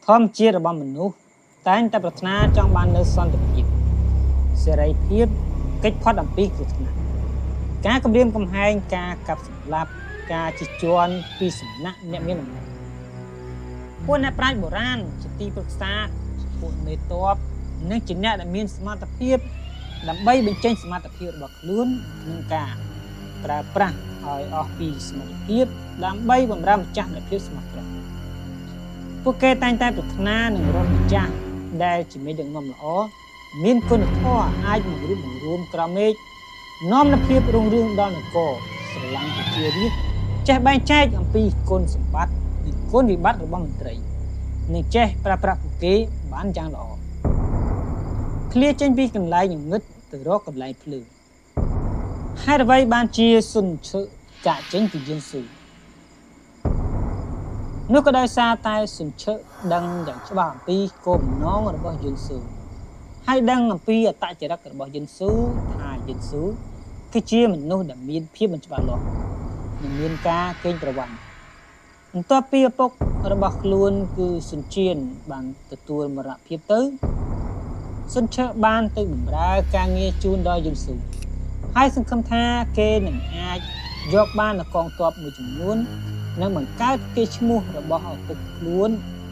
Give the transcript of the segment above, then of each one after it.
ធម្មជាតិរបស់មនុស្សតែងតែប្រាថ្នាចង់បាននូវសន្តិភាពសេរីភាពកិច្ចផុតអំពីគ្រោះថ្នាក់ការគំរាមកំហែងការកាប់សម្លាប់ការជិះជាន់ពីសំណាក់អ្នកមានអំណាចពួកអ្នកប្រាជ្ញបុរាណជាទីប្រឹក្សាជាពួកមេតបនិងជាអ្នកដែលមានសមត្ថភាពដើម្បីបញ្ចេញសមត្ថភាពរបស់ខ្លួនក្នុងការប្រើប្រាស់ឲ្យអស់ពីសមត្ថភាពដើម្បីបម្រើម្ចាស់ដោយភាពស្មោះត្រង់ ពួកគេតែងតែប្រាថ្នានឹងរកម្ចាស់ដែលជាមេដឹកនាំល្អមានគុណធម៌អាចបង្រួបបង្រួមក្រោមមេឃនាំនូវភាពរុងរឿងដល់នគរស្រឡាញ់ប្រជារាស្ត្រចេះបែងចែកអំពីគុណសម្បត្តិនិងគុណវិបត្តិរបស់មន្ត្រីនិងចេះប្រើប្រាស់ពួកគេបានយ៉ាងល្អឃ្លាចេញពីកន្លែងងងឹតទៅរកកន្លែងភ្លឺហេតុអ្វីបានជាសុនឈឺចាក់ចេញពីយិនស៊ូ នោះក៏ដោយសារតែសុនឈឹកដឹងយ៉ាងច្បាស់អំពីគោលបំណងរបស់យិនស៊ូហើយដឹងអំពីអត្តចរិតរបស់យិនស៊ូថាយិនស៊ូគឺជាមនុស្សដែលមានភាពមិនច្បាស់លាស់និងមានការកេងប្រវ័ញ្ចបន្ទាប់ពីឪពុករបស់ខ្លួនគឺសុនជៀនបានទទួលមរណភាពទៅសុនឈឹកបានទៅបម្រើការងារជូនដល់យិនស៊ូហើយសង្ឃឹមថាគេនឹងអាចយកបាននូវកងទ័ពមួយចំនួន និងបង្កើតកេរ្តិ៍ឈ្មោះរបស់ឪពុកខ្លួន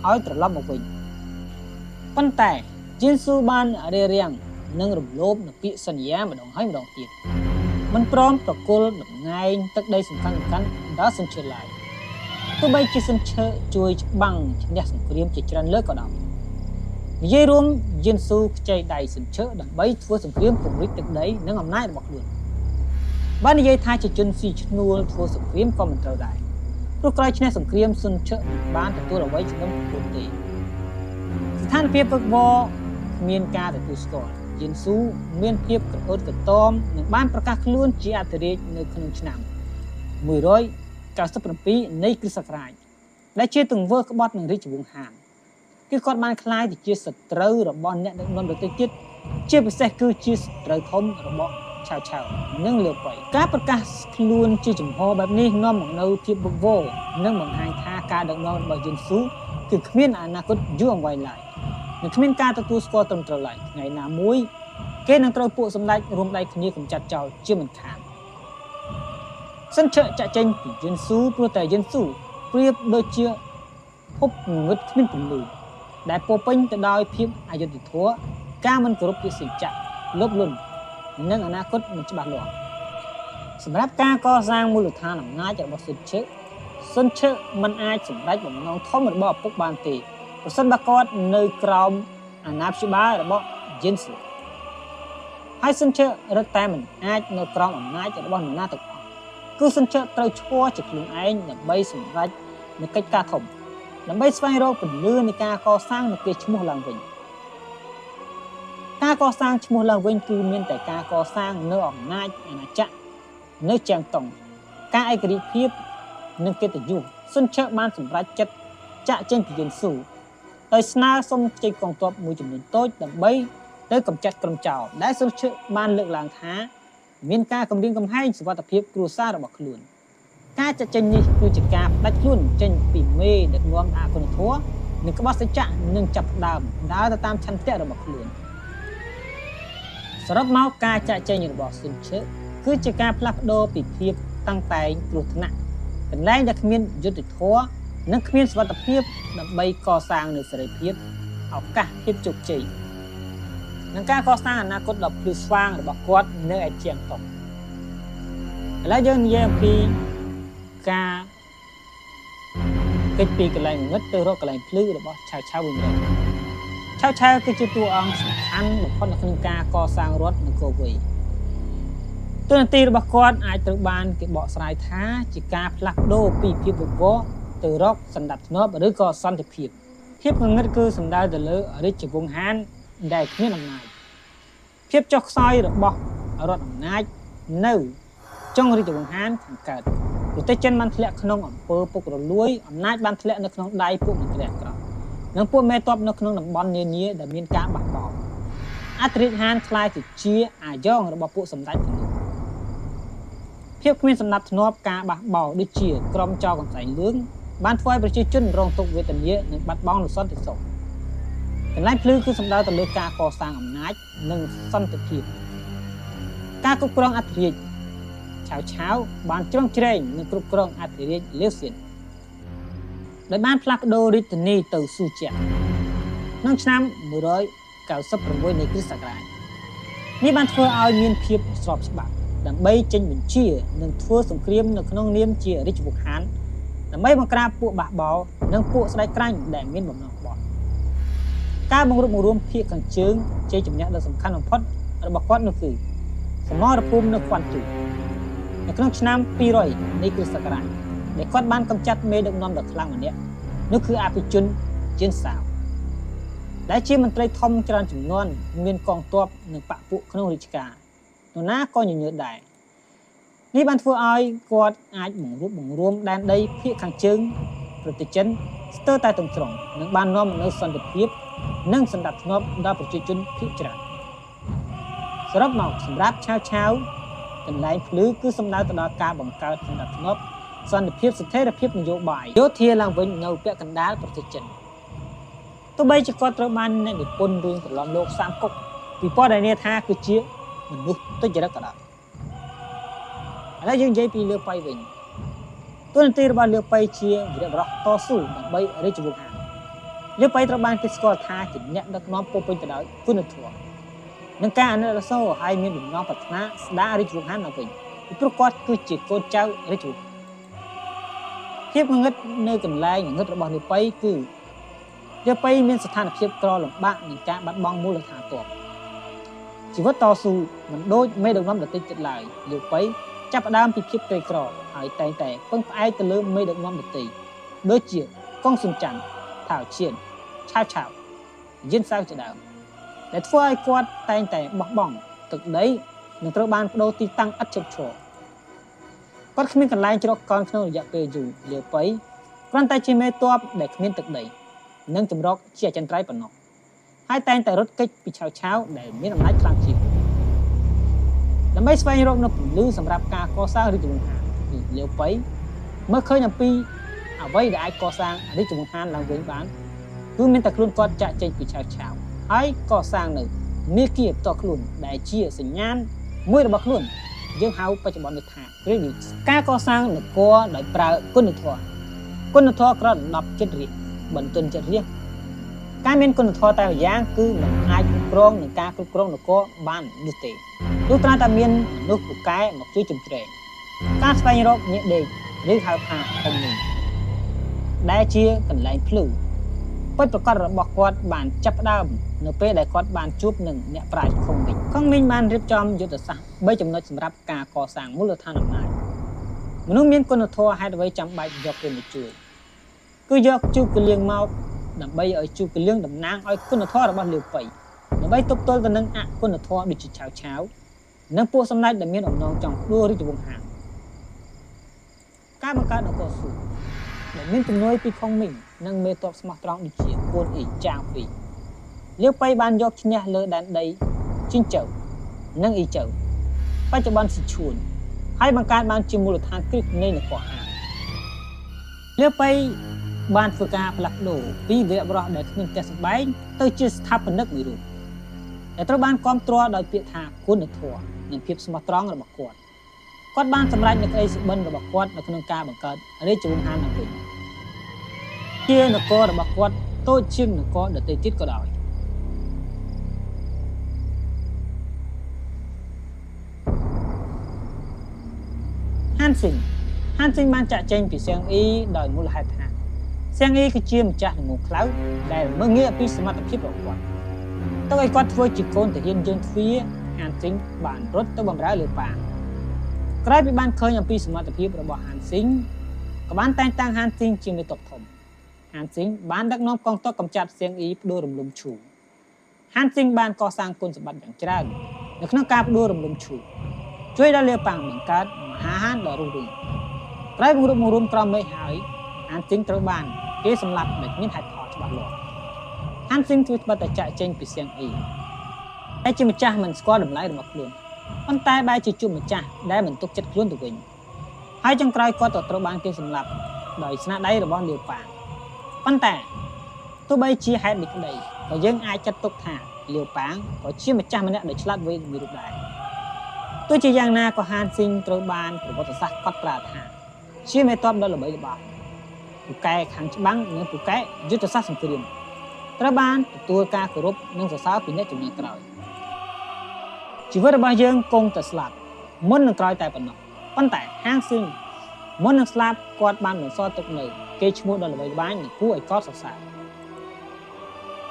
ឲ្យត្រឡប់មកវិញប៉ុន្តែយិនស៊ូបានរារាំងនិងរំលោភនូវពាក្យសន្យាម្ដងហើយម្ដងទៀតមិនព្រមប្រគល់តំណែងទឹកដីសំខាន់ៗដល់សុនឈឺឡើយទោះបីជាសុនឈឺជួយច្បាំងឈ្នះសង្គ្រាមជាច្រើនលើកក៏ដោយនិយាយរួមយិនស៊ូខ្ចីដៃសុនឈឺដើម្បីធ្វើសង្គ្រាមពង្រីកទឹកដីនិងអំណាចរបស់ខ្លួនបើនិយាយថាជាជនស៊ីឈ្នួលធ្វើសង្គ្រាមក៏មិនត្រូវដែរ ព្រោះក្រោយឈ្នះសង្គ្រាមសុនឈឹកមិនបានទទួលអ្វីជំនុំខ្លួនទេស្ថានភាពវឹកវរគ្មានការទទួលស្គាល់យិនស៊ូមានភាពក្រអឺតក្រតមនិងបានប្រកាសខ្លួនជាអធិរាជនៅក្នុងឆ្នាំ197នៃគ្រិស្តសករាជដែលជាទង្វើក្បត់នឹងរាជវង្សហានគឺគាត់បានក្លាយទៅជាសត្រូវរបស់អ្នកដឹកនាំដទៃទៀតជាពិសេសគឺជាសត្រូវធំរបស់ឆាវឆាវនិងលាវប៉ៃការប្រកាសខ្លួនជាចំហបែបនេះនាំមកនូវភាពវឹកវរនិងបង្ហាញថាការដឹកនាំរបស់យិនស៊ូគឺគ្មានអនាគតយូរអង្វែងឡើយនិងគ្មានការទទួលស្គាល់ត្រឹមត្រូវឡើយថ្ងៃណាមួយគេនឹងត្រូវពួកសម្ដេចរួមដៃគ្នាកម្ចាត់ចោលជាមិនខានសិនឈឹកចាក់ចេញពីយិនស៊ូព្រោះតែយិនស៊ូប្រៀបដូចជាភពងងឹតគ្មានពន្លឺដែលពោរពេញទៅដោយភាពអយុត្តិធម៌ការមិនគោរពពាក្យសច្ចៈលោភលន់និងអនាគតមិនច្បាស់លាស់សម្រាប់ការកសាងមូលដ្ឋានអំណាចរបស់សុនឈឹកសុនឈឹកមិនអាចសម្រេចបំណងធំរបស់ឪពុកបានទេប្រសិនបើគាត់នៅក្រោមអាណាព្យាបាលរបស់យិនស៊ូហើយសុនឈឹករឹតតែមិនអាចនៅក្រោមអំណាចរបស់នរណាទាំងអស់គឺសុនឈឹកត្រូវឈរជាខ្លួនឯងដើម្បីសម្រេចនូវកិច្ចការធំដើម្បីស្វែងរកពន្លឺនៃការកសាងនូវកេរ្តិ៍ឈ្មោះឡើងវិញការកសាងឈ្មោះឡើងវិញគឺមានតែការកសាងនៅអំណាចអាណាចក្រនៅជាងតុងការឯករាជ្យភាពនិងកិត្តិយសសុនឈឹកបានសម្រេចចិត្តចាក់ចេញពីយិនស៊ូដោយស្នើសុំខ្ចីកងទ័ពមួយចំនួនតូចដើម្បីទៅកម្ចាត់ក្រុមចោរដែលសុនឈឹកបានលើកឡើងថាមានការគំរាមកំហែងសុវត្ថិភាពគ្រួសាររបស់ខ្លួនការចាក់ចេញនេះគឺជាការផ្ដាច់ខ្លួនចេញពីមេដឹកនាំអគុណធម៌និងក្បត់សច្ចៈនិងចាប់ផ្ដើមដើរទៅតាមឆន្ទៈរបស់ខ្លួនសរុបមកការចាក់ចែងរបស់សុនឈឹកគឺជាការផ្លាស់ប្ដូរពីភាពតាំងតែងគ្រោះថ្នាក់កន្លែងដែលគ្មានយុត្តិធម៌និងគ្មានសុវត្ថិភាពដើម្បីកសាងនូវសេរីភាពឱកាសភាពជោគជ័យនិងការកសាងអនាគតដ៏ភ្លឺស្វាងរបស់គាត់នៅឯជាងតុងឥឡូវយើងនិយាយអំពីការគេចពីកន្លែងងងឹតទៅរកកន្លែងភ្លឺរបស់ឆាវឆាវវិញម្ដងឆាវឆាវគឺជាតួអង្គសំខាន់បំផុតនៅក្នុងការកសាងរដ្ឋនគរវៃតួនាទីរបស់គាត់អាចត្រូវបានគេបកស្រាយថាជាការផ្លាស់ប្ដូរពីភាពវឹកវរទៅរកសន្តិភាពឬក៏សន្តិភាពភាពងងឹតគឺសំដៅទៅលើរាជវង្សហានដែលគ្មានអំណាចភាពចុះខ្សោយរបស់រដ្ឋអំណាចនៅចុងរាជវង្សហានខាងកើតប្រទេសចិនបានធ្លាក់ក្នុងអំពើពុករលួយអំណាចបានធ្លាក់នៅក្នុងដៃពួកមន្ត្រីអាក្រក់និងពួកមេតបនៅក្នុងតំបន់នានាដែលមានការបះបោរអធិរាជហានក្លាយទៅជាអាយ៉ងរបស់ពួកសម្ដេចទាំងនោះភាពគ្មានសណ្ដាប់ធ្នាប់ការបះបោរដូចជាក្រុមចោរកន្សែងលឿង បានធ្វើឲ្យប្រជាជនរងទុក្ខវេទនានិងបាត់បង់នូវសន្តិសុខកន្លែងភ្លឺគឺសំដៅទៅលើការកសាងអំណាចនិងសន្តិភាពការគ្រប់គ្រងអធិរាជឆាវឆាវបានជ្រោមជ្រែងនិងគ្រប់គ្រងអធិរាជលាវសៀនដោយបានផ្លាស់ប្ដូររាជធានីទៅស៊ូជាក្នុងឆ្នាំ196នៃគ្រិស្តសករាជនេះបានធ្វើឲ្យមានភាពស្របច្បាប់ដើម្បីចេញបញ្ជានិងធ្វើសង្គ្រាមនៅក្នុងនាមជារាជវង្សហានដើម្បីបង្ក្រាបពួកបះបោរនិងពួកស្ដេចក្រាញ់ដែលមានបំណងក្បត់ការបង្រួបបង្រួមភាគខាងជើងជ័យជំនះដ៏សំខាន់បំផុតរបស់គាត់នោះគឺសមរភូមិនៅខ្វាន់ជូនៅក្នុងឆ្នាំ200នៃគ្រិស្តសករាជដែលគាត់បានកម្ចាត់មេដឹកនាំដ៏ខ្លាំងម្នាក់នោះគឺអភិជនជៀនសាវដែលជាមន្ត្រីធំច្រើនចំនួនមានកងទ័ពនិងបពពួកក្នុងរាជការនរណាក៏ញញើតដែរនេះបានធ្វើឲ្យគាត់អាចបង្រួបបង្រួមដែនដីភាគខាងជើងប្រទេសចិនស្ទើរតែទាំងស្រុងនិងបាននាំមកនូវសន្តិភាពនិងសណ្ដាប់ធ្នាប់ដល់ប្រជាជនភាគច្រើនសរុបមកសម្រាប់ឆាវឆាវកន្លែងភ្លឺគឺសំដៅទៅដល់ការបង្កើតសណ្ដាប់ធ្នាប់សន្តិភាពស្ថិរភាពនយោបាយយោធាឡើងវិញនៅពាក់កណ្ដាលប្រទេសចិនទោះបីជាគាត់ត្រូវបានអ្នកនិពន្ធរឿងប្រឡំលោកសាមកុកពីពណ៌នាថាគឺជាមនុស្សទុច្ចរិតក៏ដោយឥឡូវយើងនិយាយពីលាវប៉ៃវិញតួនាទីរបស់លាវប៉ៃជាវីរបុរសតស៊ូដើម្បីរាជវង្សហានលាវប៉ៃត្រូវបានគេស្គាល់ថាជាអ្នកដឹកនាំពោពេញទៅដោយគុណធម៌និងការអាណិតអាសូរហើយមានបំណងប្រាថ្នាស្ដាររាជវង្សហានឡើងវិញពីព្រោះគាត់គឺជាកូនចៅរាជវង្សភាពងងឹតនៅកន្លែងងងឹតរបស់លាវប៉ៃគឺលាវប៉ៃមានស្ថានភាពក្រលំបាកនឹងការបាត់បង់មូលដ្ឋានទ័ពជីវិតតស៊ូមិនដូចមេដឹកនាំដទៃទៀតឡើយលាវប៉ៃចាប់ផ្ដើមពីភាពក្រីក្រហើយតែងតែពឹងផ្អែកទៅលើមេដឹកនាំដទៃដូចជាកុងសុនច័ន្ទថៅឈៀនឆាវឆាវយិនសាវជាដើមដែលធ្វើឲ្យគាត់តែងតែបោះបង់ទឹកដីនិងត្រូវបានបដូរទីតាំងឥតឈប់ឈរគាត់គ្មានកន្លែងជ្រកកោនក្នុងរយៈពេលយូរលាវប៉ៃគ្រាន់តែជាមេទ័ពដែលគ្មានទឹកដីនិងចម្រោកជាអចិន្ត្រៃយ៍ប៉ុណ្ណោះហើយតែងតែរត់គេចពីឆាវឆាវដែលមានអំណាចខ្លាំងជាងដើម្បីស្វែងរកនូវពន្លឺសម្រាប់ការកសាងរាជវង្សហានគឺលាវប៉ៃមើលឃើញអំពីអ្វីដែលអាចកសាងរាជវង្សហានឡើងវិញបានគឺមានតែខ្លួនគាត់ចាក់ចេញពីឆាវឆាវហើយកសាងនៅមាគ៌ាផ្ទាល់ខ្លួនដែលជាសញ្ញាណមួយរបស់ខ្លួនយើងហៅបច្ចុប្បន្ននេះថា Credit ការកសាងនគរដោយប្រើគុណធម៌គុណធម៌ក្រដ10ចិត្តរាជបន្ទន់ចិត្តរាជការមានគុណធម៌តែម្យ៉ាងគឺមិនអាចគ្រប់គ្រងនឹងការគ្រប់គ្រងនគរបាននោះទេលុះត្រាតែមានមនុស្សពូកែមកជួយជំជ្រែងការស្វែងរកញាក់ដេកឬហៅថាអ៊ំមីដែលជាកន្លែងភ្លឺពិតប្រកបរបស់គាត់បានចាប់ផ្ដើមនៅពេលដែលគាត់បានជួបនឹងអ្នកប្រាជ្ញខុងមីងខុងមីងបានរៀបចំយុទ្ធសាស្ត្រ3ចំណុចសម្រាប់ការកសាងមូលដ្ឋានអំណាចមនុស្សមានគុណធម៌ហេតុអ្វីចាំបាច់យកគេមកជួយគឺយកជូកលៀងមកដើម្បីឲ្យជូកលៀងតំណាងឲ្យគុណធម៌របស់លាវប៉ៃដើម្បីទប់ទល់ទៅនឹងអគុណធម៌ដូចជាឆាវឆាវនិងពួកសម្ដេចដែលមានអំណងចង់ផ្ដួលរាជវង្សហានការបង្កើតនគរស៊ូដែលមានជំនួយពីខុងមីងនិងមេទ័ពស្មោះត្រង់ដូចជាកួនអ៊ីចាងហ្វីលាវប៉ៃបានយកឈ្នះលើដែនដីជីងចៅនិងអ៊ីចៅបច្ចុប្បន្នស៊ីឈួនហើយបង្កើតបានជាមូលដ្ឋានគ្រឹះនៃនគរហានលាវប៉ៃបានធ្វើការផ្លាស់ប្ដូរពីវីរបុរសដែលគ្មានផ្ទះសម្បែងទៅជាស្ថាបនិកមួយរូបដែលត្រូវបានគាំទ្រដោយពាក្យថាគុណធម៌និងភាពស្មោះត្រង់របស់គាត់គាត់បានសម្រេចនូវក្តីសុបិនរបស់គាត់នៅក្នុងការបង្កើតរាជវង្សហានឡើងវិញជានគររបស់គាត់តូចជាងនគរដទៃទៀតក៏ដោយហានស៊ីងហានស៊ីងបានចាក់ចែងពីសៀងអ៊ីដោយមូលហេតុថាសៀងអ៊ីគឺជាម្ចាស់ល្ងងខ្លៅដែលមើលងាយអំពីសមត្ថភាពរបស់គាត់ទៅឲ្យគាត់ធ្វើជាកូនទាហានជើងទ្វារហានស៊ីងបានរត់ទៅបម្រើលើប៉ាក្រោយពីបានឃើញអំពីសមត្ថភាពរបស់ហានស៊ីងក៏បានតែងតាំងហានស៊ីងជាមេទ័ពធំហានស៊ីងបានដឹកនាំកងទ័ពកម្ចាត់សៀងអ៊ីផ្ដួលរំលំឈូហានស៊ីងបានកសាងគុណសម្បត្តិយ៉ាងច្រើននៅក្នុងការផ្ដួលរំលំឈូជួយដល់លាវប៉ាងបង្កើតមហាហានដ៏រុងរឿងក្រោយបង្រួបបង្រួមក្រោមមេឃហើយហានស៊ីងត្រូវបានគេសម្លាប់ដោយគ្មានហេតុផលច្បាស់លាស់ហានស៊ីងធ្វើត្បិតតែចាក់ចេញពីសៀងអ៊ីតែជាម្ចាស់មិនស្គាល់តម្លៃរបស់ខ្លួនប៉ុន្តែបែរជាជួបម្ចាស់ដែលមិនទុកចិត្តខ្លួនទៅវិញហើយចុងក្រោយគាត់ក៏ត្រូវបានគេសម្លាប់ ដោយស្នាដៃរបស់លាវប៉ាងប៉ុន្តែទោះបីជាហេតុនេះក្តីក៏យើងអាចចាត់ទុកថាលាវប៉ាងក៏ជាម្ចាស់ម្នាក់ដ៏ឆ្លាតវៃមួយរូបដែរទោះជាយ៉ាងណាក៏ហានស៊ីងត្រូវបានប្រវត្តិសាស្ត្រកត់ត្រាថាជាមេតបដ៏ល្បីល្បាញពូកែខាងច្បាំងនិងពូកែយុទ្ធសាស្ត្រសង្គ្រាមត្រូវបានទទួលការគោរពនិងសរសើរពីអ្នកជំនាន់ក្រោយជីវិតរបស់យើងគង់តែស្លាប់មុននឹងក្រោយតែប៉ុណ្ណោះប៉ុន្តែហាងស៊ីងមុននឹងស្លាប់គាត់បានបន្សល់ទុកនៅគេឈ្មោះដ៏ល្បីល្បាញនិងគួរឲ្យកោតសរសើរ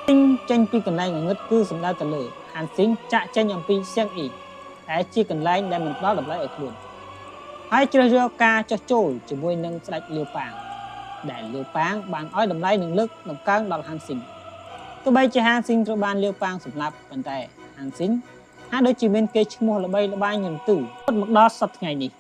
ស៊ីងចេញពីកន្លែងងងឹតគឺសំដៅទៅលើហានស៊ីងចាក់ចេញអំពីសៀងអ៊ីដែលជាកន្លែងដែលមិនផ្ដល់តម្លៃឲ្យខ្លួនហើយជ្រើសរើសការចោះចូលជាមួយនឹងស្ដេចលាវប៉ាងដែលលាវប៉ាងបានឲ្យតម្លៃនិងលើកតម្កើងដល់ហានស៊ីងទោះបីជាហានស៊ីងត្រូវបានលាវប៉ាងសម្លាប់ប៉ុន្តែហានស៊ីងហាក់ដូចជាមានគេឈ្មោះល្បីល្បាញរន្ទឺមកដល់សប្តាហ៍ថ្ងៃនេះ។